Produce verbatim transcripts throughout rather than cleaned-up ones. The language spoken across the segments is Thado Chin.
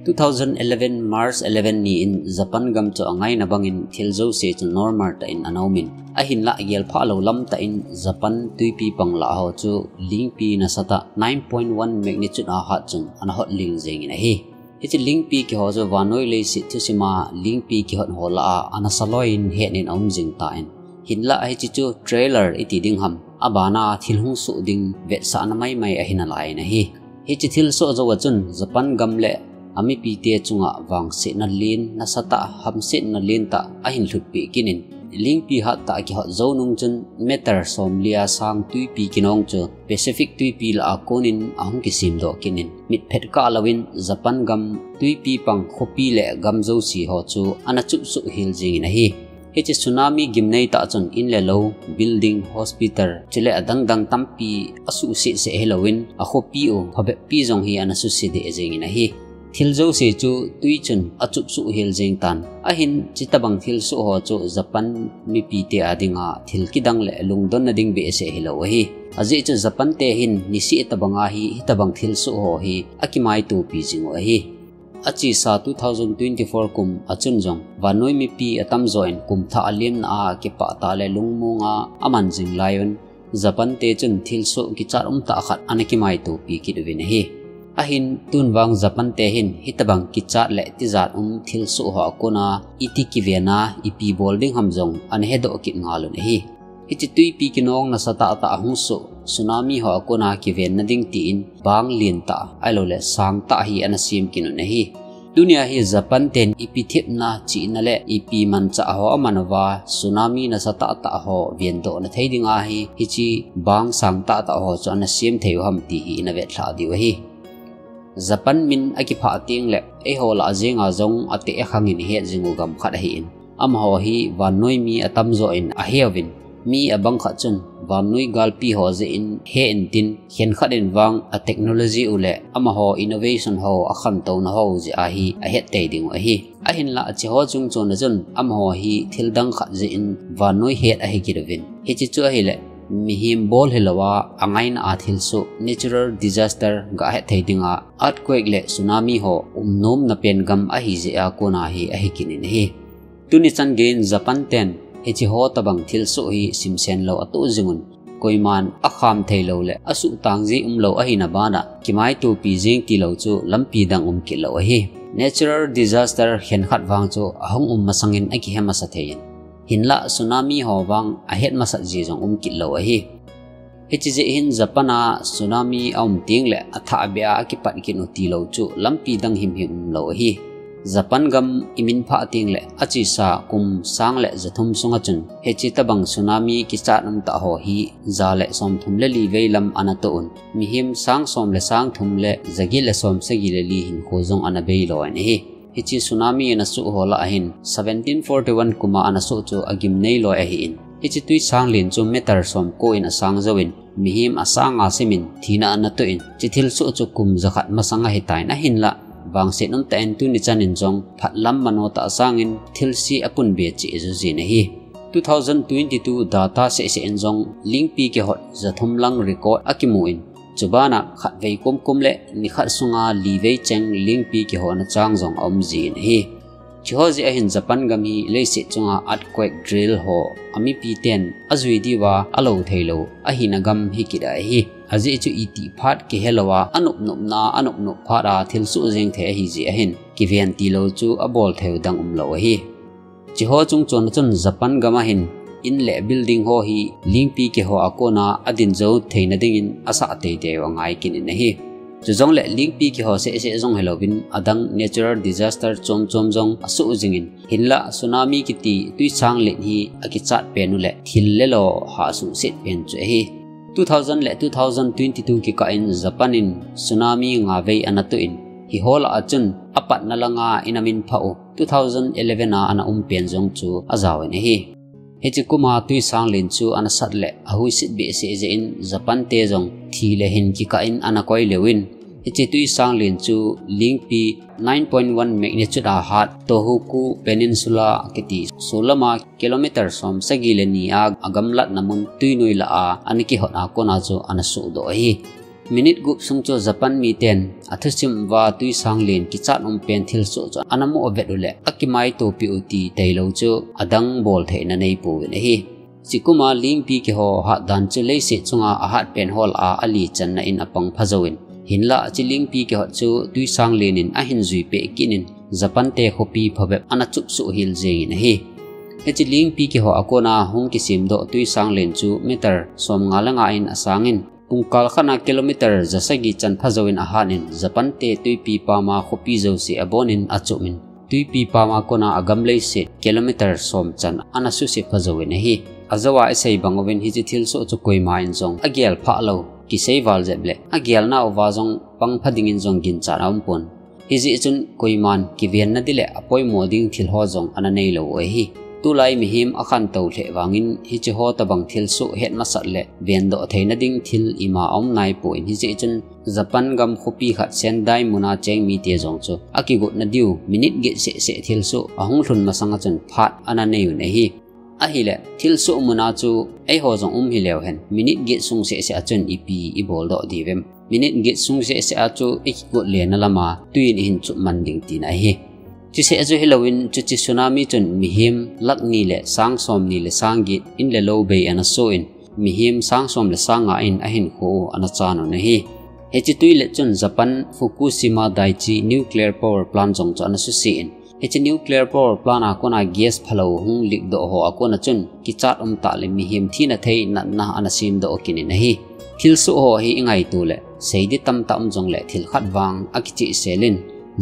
Two thousand eleven March eleven ni in Japan gam chu angaina bangin thil jouse chu normal tah in ana umin, ahinlah gelphah lou lam tah in Japan tuipi pang lah ho chu lingpi nasatah nine point one magnitude a hat chun ana hot ling jengin ahi. Hiche lingpi kiho chu vannoi leiset thusima lingpi kihot ho lah a ana saloi in hetnin aum jing tan, hinlah hiche chu trailer iti ding ham, abana thil hung soh ding vetsahna maimai ahi nalaiyin ahi. Hiche thil soh jou a chun Japan gam le amipite chunga vangsetna len, nasatah hamsetna lentah ahin lhutpeh kit in, lingpi hattah kihot jou nung chun meter somli a sang tuipi kinong chu Pacific tuipi lah a konin ahung kisemdoh kit in, mitphet kah louvin Japan gam tuipi pang khopi le gam jouse ho chu ana chupsuh hel jengin ahi. Hiche tsunami gimnei tah chun in le lou, building, hospital, chule adang dang tampi asuhset seh hilouvin, akhopi u phabep pi jong hi ana suse deh jengin ahi. Thil jouse chu tui chun achupsuh hel jeng tan. Ahin, chutabang thil soh ho chu Japan mipite a dinga thil kidang le lungdonna ding behseh hilou ahi. Ajeh chu Japan te hin niseh tabanga hi hitabang thil soh ho hi akimaitopi jing u ahi. Achesa two thousand twenty-four kum a chun jong vannoi mipi atamjo in kumthah a lemna a kipah tah le lungmonga aman jing laiyun, Japan te chun thilsoh kichat umtah khat ana kimaitopi kit uvin ahi. Ahin, tun vang Japan te hin hitabang kichat le tijat um thilsoh ho a kona iti kiven a ipi bol ding ham jong ana hedoh kit ngal un ahi. Hiche tuipi kinong nasatah tah ahung soh tsunami ho a kona kivenna ding tin bang lentah ahilouleh sangtah hi ana sem kit un ahi. Tunia hi Japan ten ipi thepna chihna le ipi manchah ho aman uva tsunami nasatah tah ho vendohna thei dinga hi hiche bang sangtah tah ho chu ana sem thei u ham ti hi ina vetlhah diu ahi. Japan min akiphah teng le eiho lah jenga jong ateh akhangin ihet jing u gam khat ahin, amaho hi vannoi mi atamjo in ahe uvin, mi abang khat chun vannoi galpi ho jeh in he intin, khenkhat in vang a technology u le amaho innovation ho akhantouna ho jeh a hi ahet tei ding u ahi. Ahinlah hiche ho chungchon a chun amaho hi thil dang khat jeh in vannoi het ahi kit uvin. Hiche chu ahile mihem bol hilouva angaina a thilsoh natural disaster gah het thei dinga earthquake le tsunami ho umnomna pen gam ahi jeh a kona hi ahi kit in ahi. Tuni chan geiyin Japan ten hiche ho tabang thilsoh hi simsen lou atoh jing un, koiman akham theilou le asuhtang ji umlou ahina bana kimaitopi jeng tilou chu lampi dang um kit lou ahi. Natural disaster khenkhat vang chu ahung um masangin akihe masa thei in, hinlah tsunami ho vang ahet masat ji jong um kit lou ahi. Hiche jeh hin Japan a tsunami aum teng le athahbeh a akipat kit u tilou chu lampi dang himhim umlou ahi. Japan gam imin phah teng le achesa kum sang le jathum sunga chun hiche tabang tsunami kichat umtah ho hi ja le somthum le li vei lam ana toh un, mihem sang som le sang thum le jaget le somsagi le li hinkho jong ana beilou in ahi. Hiche tsunami ana soh ho lah a hin seventeen forty-one kum a ana soh chu agimnei loi ahin, hiche twisang len chu meter somko in asang jouvin, mihem asang nga simin thina ana toh in, hiche thilsoh chu kum jakhat masang ahitan ahinlah, vangset umtah in tuni chan in jong phatlam mano tah sangin thilse apunbe cheh joujin ahi. Two thousand twenty-two data sehseh in jong lingpi kihot jathum lang record akimu in, chubana khatvei komkom le nikhat sunga livei cheng lingpi kihona chang jong aum jin ahi. Hicheho jeh a hin Japan gam hi leiset chunga earthquake drill ho amipi ten ajui diuva alou theilou ahina gam hikit ahi. Ajeh chu itih phat kihelouva anopnopna anopnop phat a thilsoh jeng thei ahi jeh a hin kiven tilou chu abol theiu dang umlou ahi. Hicheho chungchon a chun Japan gam a hin in le building ho hi lingpi kiho a kona adin jou theina dingin asah teitei u angai kit in ahi. Chujongle lingpi kiho sehseh jong hilouvin adang natural disaster chomchom jong asoh jingin, hinlah tsunami kiti twisang len hi akichat pen u le thil le lo hahsuhset pen chu ahi. Two thousand le two thousand twenty-two kikah in Japan in tsunami nga vei ana toh in, hiho lah a chun apatna langa ina minphah u two thousand eleven a ana um pen jong chu ajaovin ahi. Hiche kuma twisang len chu ana sat le ahuiset behseh jeh in Japan te jong thi le hin kikah in ana koi leuvin, hiche twisang len chu lingpi nine point one magnitude a hat Tohoku Peninsula kiti solama kilometer somsagi le ni a agamlatna mun twinoi lah a ana kihot a kona chu ana sohdoh ahi. Minute gup sung chu Japan miten athusim uva tuisang len kichat um pen thilsoh chu ana mo vet u le akimaitopi u ti tailou chu adang bol theina neipouvin ahi. Chikuma lingpi kiho hat dan chu leiset chunga ahat pen ho lah a alichanna in apang phajouvin, hinlah chi lingpi kiho chu tuisang len in ahin juipeh kit in Japan te khopi phabep ana chupsuh hel jengin ahi. Hiche lingpi kiho a kona hung kisemdoh tuisang len chu meter somnga le nga in asangin, pungkal khat a kilometer jasagi chan phajouvin ahat in Japan te tuipi pama khopi jouse abonin achup in, tuipi pama kona agam leiset kilometer som chan ana suse phajouvin ahi. Ajouva isei bang uvin hiche thilsoh chu koima in jong agel phah lou, kisei val jep le agelna uva jong pang pha dingin jong ginchat aumpon. Hijeh chun koiman kivenna ding le apoimo ding thil ho jong ana neilou u ahi. Tulai mihem akhantou lheh vangin hiche ho tobang thilsoh het masat le vendoh theina ding thil ima aum naipon, hijeh chun Japan gam khopi khat Sendai muna cheng mite jong chu akigotna diu minute get sehseh thilsoh ahung lhun masanga chun phat ana neiyun ahi. Ahile thilsoh muna chu eiho jong um hileu hen, minute get sung sehseh a chun ipi iboldoh diuvem? Minute get sung sehseh a chu ikigot lena lama tuiyin ihin chup man ding tina ahi. Chuseh chu hilouvin chuche tsunami chun mihem lakh ni le sang somni le sang get in le lou bei ana soh in, mihem sang som le sang nga in ahinkho u ana chan un ahi. Hiche tuilet chun Japan Fukushima Daiichi nuclear power plant jong chu ana suse in, hiche nuclear power plant a kona gas phalou hung leak doh ho a kona chun kichat umtah le mihem thina thei natna ana semdoh kit in ahi. Thilsoh ho hi ingaito le seiding tamtah um jongle thil khat vang akichehsel in,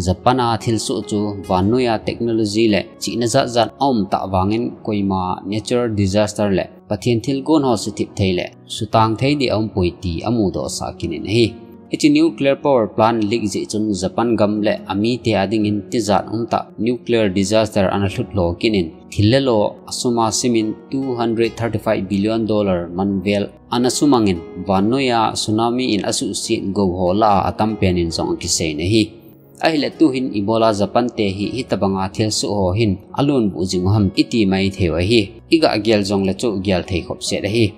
Japan a thilsoh chu vannoiya technology le chihna jatjat aumtah vangin koima natural disaster le Pathen thilgon ho suthip thei le sutang thei ding aumpoi ti amudohsah kit in ahi. Hiche nuclear power plant leak jeh chun Japan gam le amite adingin tijat umtah nuclear disaster ana lhutlou kit in, thil le lo asuma simin two hundred thirty-five billion dollar manvel ana sumangin, vannoiya tsunami in asuhset gou ho lah a atampen in jong akiseiyin ahi. Ahile tuhin ibola Japan te hi hitobanga thilsoh ho hin alunbuh jing u ham iti maithei u ahi. Igah gel jongle chu gel thei khopset ahi.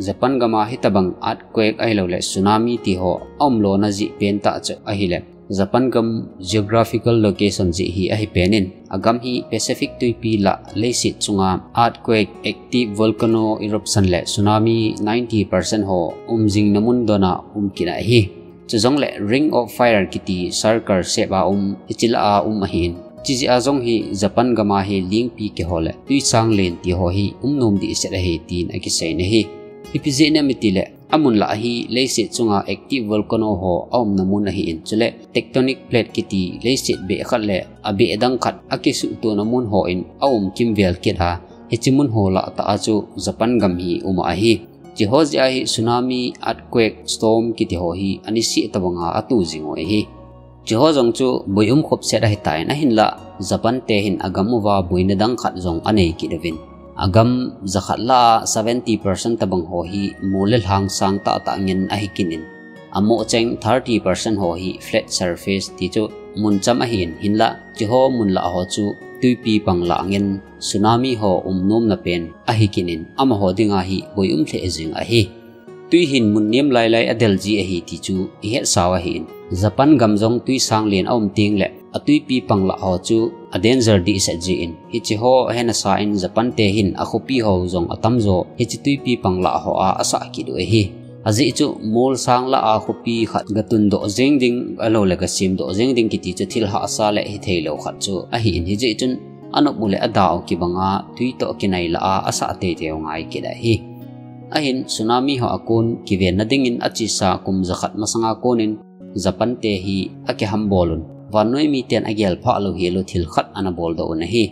Japan gama hitobang earthquake ahiloule tsunami ti ho aumlona jeh pentah chu ahile, Japan gam geographical location jeh hi ahipen in, agam hi Pacific tuipi lah leiset chunga earthquake, active volcano eruption le tsunami ninety percent ho umjingna mun dona um kit ahi. Chujongle Ring of Fire kiti circle shape a um, hiche lah a um ahin, chujeh a jong hi Japan gam a hi lingpi kiho le tuisang len ti ho hi umnom dehset ahi tin akiseiyin ahi. Ipi jeh ham itile, amun lah hi leiset chunga active volcano ho aumna mun ahin, chule tectonic plate kiti leiset beh khat le abeh dang khat akisuhtona mun hon aum kimvel kit a, hiche mun ho lah tah a chu Japan gam hi um ahi. Hiche ho jeh a hi tsunami, earthquake, storm kiti ho hi aniseh tobanga atoh jing u ahi. Hiche ho jong chu boi um khopset ahitan, ahinlah Japan te hin agam uva boina dang khat jong anei kit uvin, agam jakhat lah a seventy percent tobang ho hi mol le lhang sang tahtah ngen ahi kit in, amoh cheng thirty percent ho hi flat surface ti chu mun cham ahin, hinlah hiche ho mun lah ho chu tuipi pang lah ngen tsunami ho umnomna pen ahi kit in, amaho dinga hi boi um lheh jing ahi. Tui hin mun nem lailai adel ji ahi ti chu ihetsau ahin, Japan gam jong tuisang len aum tengle atuipi pang lah ho chu a danger dehset jeh in, hiche ho ahe nasa in Japan te hin akhopi ho jong atamjo hiche tuipi pang lah ho a asah kit u ahi. Ajeh chu mol sang lah a khopi khat gatundoh jeng ding, ahiloule gasemdoh jeng ding kiti chu thil hahsa le hitheilou khat chu ahin, hijeh chun anop u le ada u kibanga tui toh kinai lah a asah teitei u ngai kit ahi. Ahin tsunami ho a kon kivenna dingin achesa kum jakhat masanga konin Japan te hi akihambol un, vannoi miten agel phah lou hel u thil khat ana boldoh un ahi.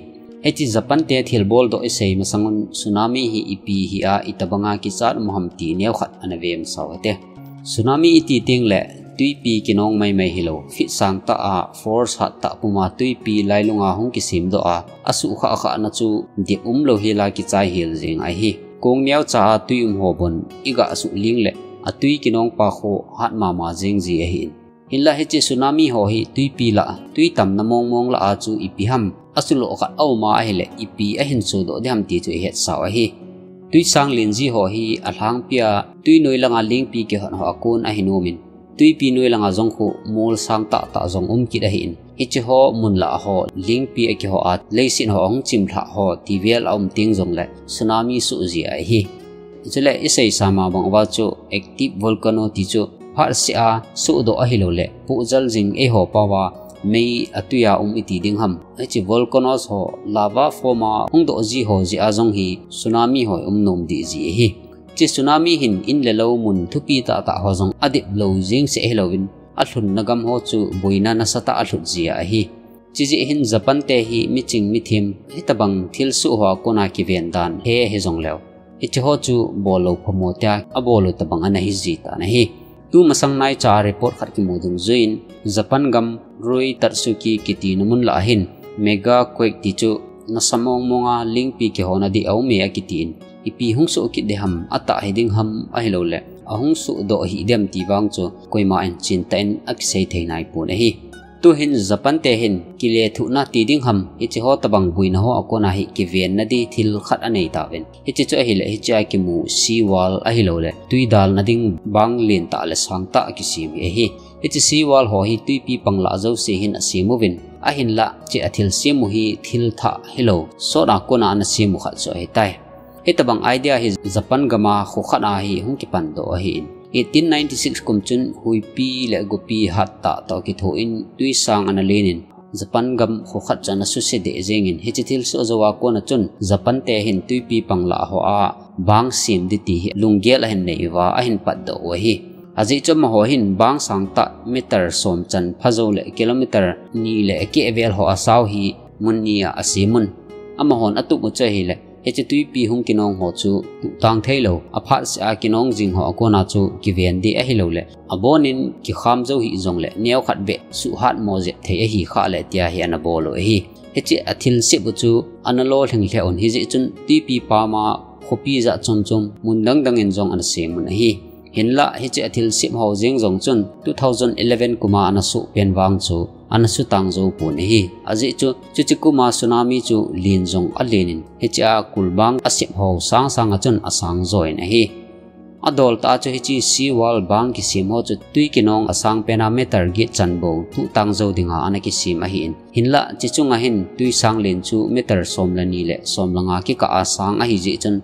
Hiche Japan te thilboldoh isei masangun tsunami hi ipi hia itobanga kichat um ham ti neokhat ana ve masau hite. Tsunami iti tengle tuipi kinong maimai hilou, feet sangtah a force hattah puma tuipi lailunga hung kisemdoh a, asuhkhah khahna chu dip umlou hela kichai hel jeng ahi. Kong neocha a tui um ho bon igah suh ling le atui kinong pa kho hat mama jeng ji ahin, hinlah hiche tsunami ho hi tuipi lah, tui tamna mongmong lah a chu ipi ham asuhloh khat auma ahile ipi ahin sodoh ding ham ti chu ihetsau ahi. Tuisang len ji ho hi alhangpia tuinoi langa lingpi kihot ho a kon ahin umin, Tuipi noi langa jong khu mol sang tahtah jong um kit ahin, hiche ho mun lah ho lingpi akiho a leiset ho ahung chimlhah ho tivel aum teng jongle tsunami soh ji ahi. Chule isei sama bang uva chu active volcano ti chu phatseh a sohdoh ahilouleh pohjal jing eiho paova mei atui a um iti ding ham, hiche volcanoes ho lava form a hung doh ji ho jeh a jong hi tsunami ho um nom deh ji ahi. Hiche tsunami hin in le lou mun thupi tahtah ho jong adep lou jeng seh hilouvin alhunna gam ho chu boina nasatah a alhut ji ahi. Chujeh hin Japan te hi miching mithem hitabang thilsoh hoa kona kiven dan he hijongleu, hiche ho chu bol lou phamo tia abol u tabang ana hiji tan ahi. Tumasang naicha report khat kimu dungjuiyin Japan gam Rui Tatsuki kitina mun lah ahin mega quake ti chu nasa mong monga lingpi kihona ding aume akitin, ipi hung soh kit ding ham, atah hiding ham ahilouleh ahung sohdoh hih dem ti vang chu koima in chintah in akisei thei naipon ahi. Tuhin Japan te hin kilethuhna ti ding ham, hiche ho tabang boina hoa kona hi kivenna ding thil khat anei tauvin, hiche chu ahileh hichea kimu seawall ahilouleh twi dalna ding bang lentah le sangtah akisem hi ahi. Hiche seawall ho hi twipi panglah jouse hin asem uvin, ahinlah hiche athil sem u hi thil thah hilou sot a kona ana sem u khat chu ahitai. Hitabang idea hi Japan gam a kho khat a hi hung kipandoh ahin, eighteen ninety six kum chun huipi le gopi hattah toh kithoin twisang ana lenin Japan gam kho khat chu ana suse deh jengin, hiche thilsoh jou a kona chun Japan te hin twipi panglah hoa bang sem ding ti hi lunggel ahin nei uva ahin patdoh u ahi. Ajeh chu amaho hin bang sangtah meter som chan pha jouleh kilometer ni le akeh vel hoa sao hi mun ni a asemun. Amahon atup u chu ahileh hiche twipi hung kinong ho chu tuhtang theilou, aphatseh a kinong jing ho a kona chu kiven ding ahilouleh abonin kikham jou hih jongleh neokhat beh suhhatmo jep thei ahi khah le tia hi ana bol u ahi. Hiche athil sep u chu ana lolhing lheh un, hijeh chun twipi pama khopi jat chom chom mun dang dangin jong ana semun ahi. Hinlah hiche athil sep ho jeng jong chun two thousand eleven kuma ana soh pen vang chu ana sutang jou pon ahi. Ajeh chu chuche kuma tsunami chu len jong alenin, hichea kulbang asep ho sang sanga chun asang join ahi. Adoltah a chu hiche seawall bang kisem ho chu twi kinong asang pena meter get chan bou tuhtang jou dinga ana kisem ahin, hinlah hiche chunga hin twisang len chu meter som le ni le som le nga kikah a sang ahijeh chun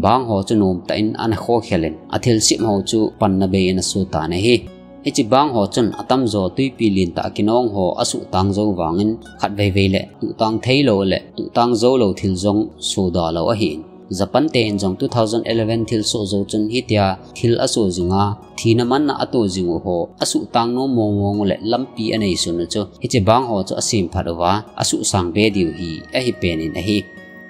bang ho chu nomtah in ana khokhelin, athil sep ho chu panna bei in asotan ahi. Hiche bang ho chun atamjo twipi lentah kinong ho asuhtang jou vangin khatveivei le tuhtang theilou le tuhtang joulou thil jong soda lou ahin, Japan te in jong two thousand eleven thilsoh jou chun hitia thil aso jinga thina manna ato jing u ho asuhtang nom mong mong u le lampi aneisun u chu hiche bang ho chu asemphat uva asuhsang be diu hi ahi penin ahi.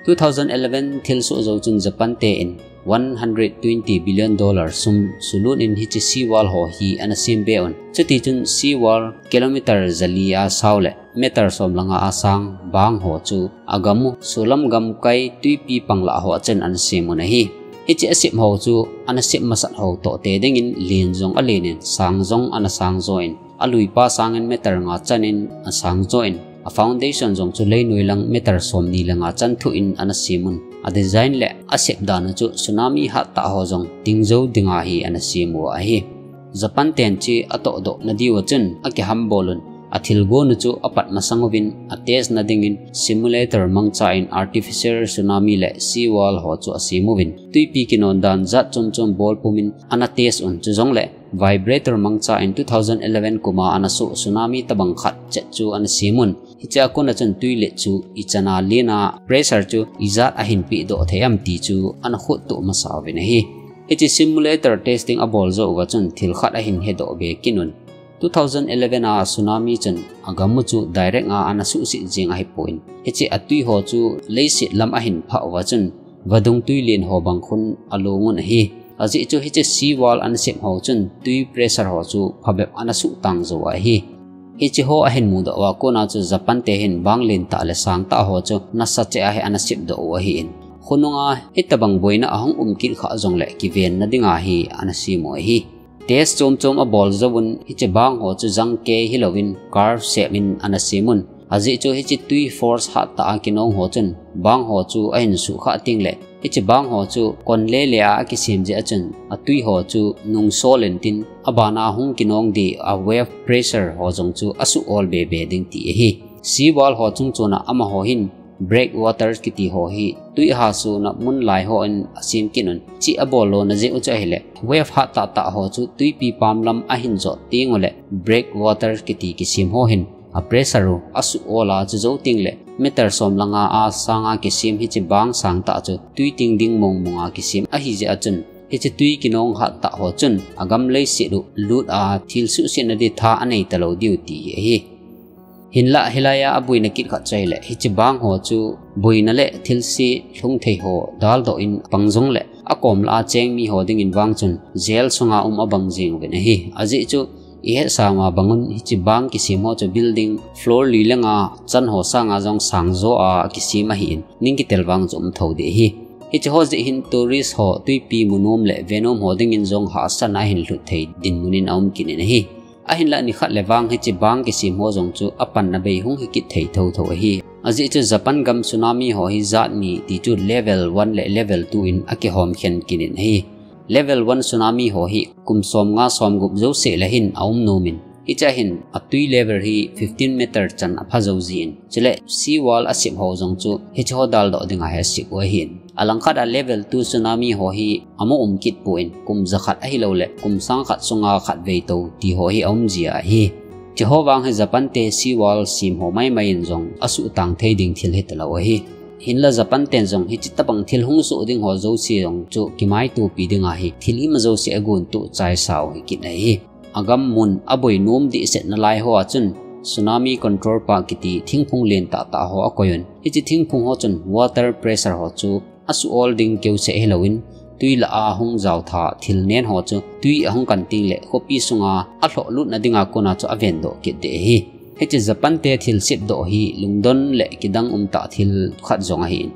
Two thousand eleven thilsoh jou chun Japan te in one hundred twenty billion dollar sum sulut in hiche seawall ho hi ana sem be un. Chutichun seawall kilometer jali a sao le meter som le nga a sang bang ho chu agamu solam gamkai twipi panglah ho a chun ana semun ahi. Hiche asep ho chu ana sep masat ho toh te dingin len jong alenin, sang jong ana sang join, aluipa sangin meter nga chanin asang join, a foundation jong chu leinoi lang meter som ni le nga chan thuh in ana semun, adesign le asep dan u chu tsunami hattah ho jong tingjou dinga hi ana sem u ahi. Japan ten hiche atohdoh nadiu a chun akihambol un, athil gon u chu apat masang uvin atest na dingin simulator mangcha in artificial tsunami le seawall ho chu asem uvin, twipi kinon dan jat chom chom bolpum in ana test un, chujongle vibrator mangcha in two thousand eleven kuma ana soh tsunami tabang khat chet chu ana semun, hichea kona chun twilet chu ichana lena pressure chu ijat ahin pehdoh thei am ti chu ana khottoh masa uvin ahi. Hiche simulator testing abol jou uva chun thil khat ahin hedoh be kit un. Two thousand eleven a tsunami chun agamu chu direct a ana suhset jeng ahipon, hiche atwi ho chu leiset lam ahin phah uva chun vadung twilen ho bang khun along un ahi. Ajeh chu hiche seawall ana sep ho chun twi pressure ho chu phabep ana suhtang jou ahi. Hiche ho ahin mudoh uva kona chu Japan te hin bang lentah le sangtah ho chu nasacheh a hi ana sepdoh u ahin, khonunga hitabang boina ahung um kit khah jongle kivenna dinga hi ana sem u ahi. Test chom chom abol jouvun hiche bang ho chu jangkei hilouvin curve shape in ana semun, Ajeh chu hiche tui force hat tah a kinong ho chun bang ho chu ahin suhkhah tengle, hiche bang ho chu kon lele a akisem jeh a chun atui ho chu nungsol intin, abana hung kinong ding a wave pressure ho jong chu asuh ol bebe ding ti ahi. Sea wall ho chungchon a amaho hin breakwater kiti ho hi tui hahsuna mun lai hon asem kit un. Hiche abol lona jeh u chu ahile, wave hat tah tah ho chu tuipi pam lam ahin jot teng uleh breakwater kiti kisem ho hin a pressure u asuh ol a, chujou tengle meter som le nga a sanga kisem hiche bang sang tah chu tui teng ding mong mong a kisem ahi jeh a chun, hiche tui kinong hat tah ho chun agam leiset u lut a thil suhsetna ding tha anei talou diu ti ahi. Hinlah hilai a aboina kit khat chu ahile, hiche bang ho chu boina le thilse lhung thei ho daldoh in pang jongle, akom lah a cheng mi ho dingin vang chun jail sunga um abang jeng uvin ahi. Ajeh chu ihetsa ma bang un, hiche bang kisem ho chu building floor li le nga chan ho sanga jong sang jo a kisem ahin, ning kitel vang chu um tho ding ahi. Hiche ho jeh hin tourist ho tuipi mu nom le ve nom ho dingin jong hahsatna ahin lhut thei dinmun in aum kit in ahi. Ahinlah nikhat le vang hiche bang kisem ho jong chu apanna bei hung hi kit thei thotho ahi. Ajeh chu Japan gam tsunami ho hi jat ni ti chu level one le level two in akihom khen kit in ahi. Level one tsunami ho hi kum som nga som gup jouse le hin aum nom in, hiche a hin atui level hi fifteen meter chan apha jou jin, chule sea wall asep ho jong chu hiche ho daldoh dinga hi asep u ahin. Alangkhat a level two tsunami ho hi amu um kit pon, kum jakhat ahilouleh kum sang khat sunga khatvei tou ti ho hi aum ji ahi. Hiche ho vang hi Japan te sea wall sem ho maimai in jong asuhtang thei ding thil hitalou ahi. Hinlah Japan ten jong hiche tabang thil hung soh ding ho jouse jong chu kimaitopi dinga hi thil ima jouse agon toh chaisa u hi kit ahi. Agam mun aboi nom dehset nalai ho a chun tsunami control park kiti thingphung len tah tah ho akoi un. Hiche thingphung ho chun water pressure ho chu asuh ol ding keuseh hilouvin, tui lah a hung jao tha thil nen ho chu tui ahung kan tengle khopi sunga alhoh lutna dinga kona chu aven doh kit ding ahi. Hiche Japan te thil sepdoh hi lungdon le kidang um tah thil khat jong ahin.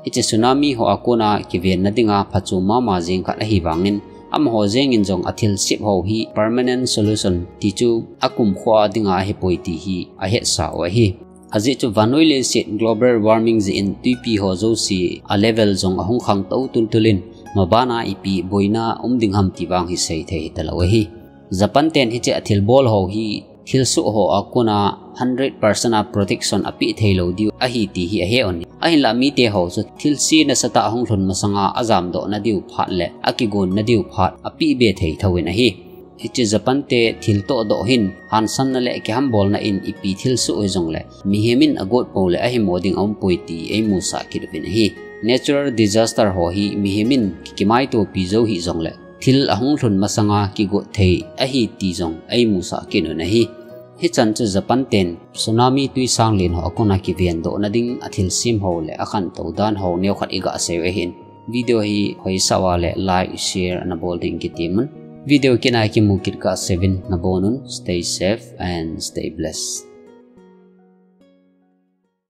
Hiche tsunami ho a kona kivenna dinga phachom mama jeng khat ahi vangin, amaho jeng in jong athil sep ho hi permanent solution ti chu akumkho a dinga ahipoi ti hi ahetsa u ahi. Ajeh chu vannoi leiset global warming jeh in tuipi ho jouse a level jong ahung khang tou tultul in, mabana ipi boina um ding ham ti vang hi seithei hitalou ahi. Japan ten hiche athil bol ho hi thil soh ho a kona hundred percent a protection apeh thei lou diu ahi ti hi ahe un. Ahinlah mite ho chu thilse nasatah ahung lhun masanga ajamdoh nadiu phat le akigon nadiu phat apeh be thei thouvin ahi. Hiche Japan te thil tohdoh hin hansanna le kihambolna in ipi thil soh hijongle mihem in agot pou le ahimo ding aumpoi ti eimusah kit uvin ahi. Natural disaster ho hi mihem in kimaitopi jou hijongle thil ahung lhun masanga kigot thei ahi ti jong eimusah kit un ahi. Hichan chu Japan ten tsunami tui sang len ho a kona kivendohna ding athil sem ho le akhantou dan ho neokhat iga sei u ahin. Video hi hoisah uva le like, share nabol ding kitem un. Video kit a kimu kit kahseuvin nabon un. Stay safe and stay blessed.